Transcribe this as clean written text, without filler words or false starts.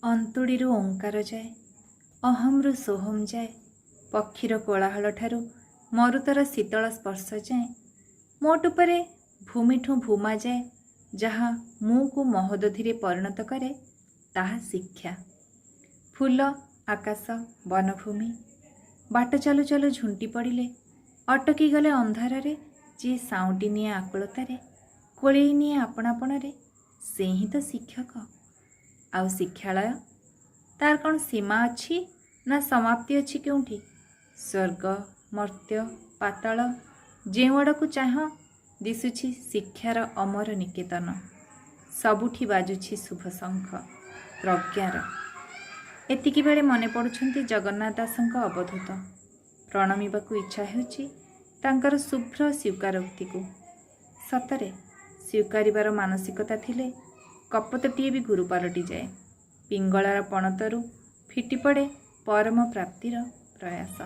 ଅନ୍ତୁଡ଼ିରୁ ଓଙ୍କାର ଯାଏ, ଅହମ୍ରୁ ସୋହମ୍ ଯାଏ, ପକ୍ଷୀର କୋଳାହଳଠାରୁ ମରୁତର ଶୀତଳ ସ୍ପର୍ଶ ଯାଏଁ, ମୋଟ ଉପରେ ଭୂମିଠୁଁ ଭୂମା ଯାଏ ଯାହା ମୁଁକୁ ମହୋଦଧିରେ ପରିଣତ କରେ, ତାହା ଶିକ୍ଷା। ଫୁଲ, ଆକାଶ, ବନଭୂମି, ବାଟ ଚାଲୁ ଚାଲୁ ଝୁଣ୍ଟି ପଡ଼ିଲେ, ଅଟକି ଗଲେ ଅନ୍ଧାରରେ ଯିଏ ସାଉଁଟି ନିଏ ଆକୁଳତାରେ, କୋଳେଇ ନିଏ ଆପଣାପଣରେ, ସେ ହିଁ ତ ଶିକ୍ଷକ। ଆଉ ଶିକ୍ଷାଳୟ, ତାର କ'ଣ ସୀମା ଅଛି ନା ସମାପ୍ତି ଅଛି କେଉଁଠି? ସ୍ୱର୍ଗ, ମର୍ତ୍ତ୍ୟ, ପାତାଳ, ଯେଉଁ ଆଡ଼କୁ ଚାହଁ ଦିଶୁଛି ଶିକ୍ଷାର ଅମର ନିକେତନ। ସବୁଠି ବାଜୁଛି ଶୁଭ ଶଙ୍ଖ ପ୍ରଜ୍ଞାର। ଏତିକି ବେଳେ ମନେ ପଡ଼ୁଛନ୍ତି ଜଗନ୍ନାଥ ଦାସଙ୍କ ଅବଧୂତ। ପ୍ରଣମିବାକୁ ଇଚ୍ଛା ହେଉଛି ତାଙ୍କର ଶୁଭ୍ର ସ୍ୱୀକାରୋକ୍ତିକୁ। ସତରେ ସ୍ୱୀକାରିବାର ମାନସିକତା ଥିଲେ କପୋତଟିଏ ବି ଗୁରୁ ପାଲଟିଯାଏ। ପିଙ୍ଗଳାର ପଣତରୁ ଫିଟିପଡ଼େ ପରମ ପ୍ରାପ୍ତିର ପ୍ରୟାସ।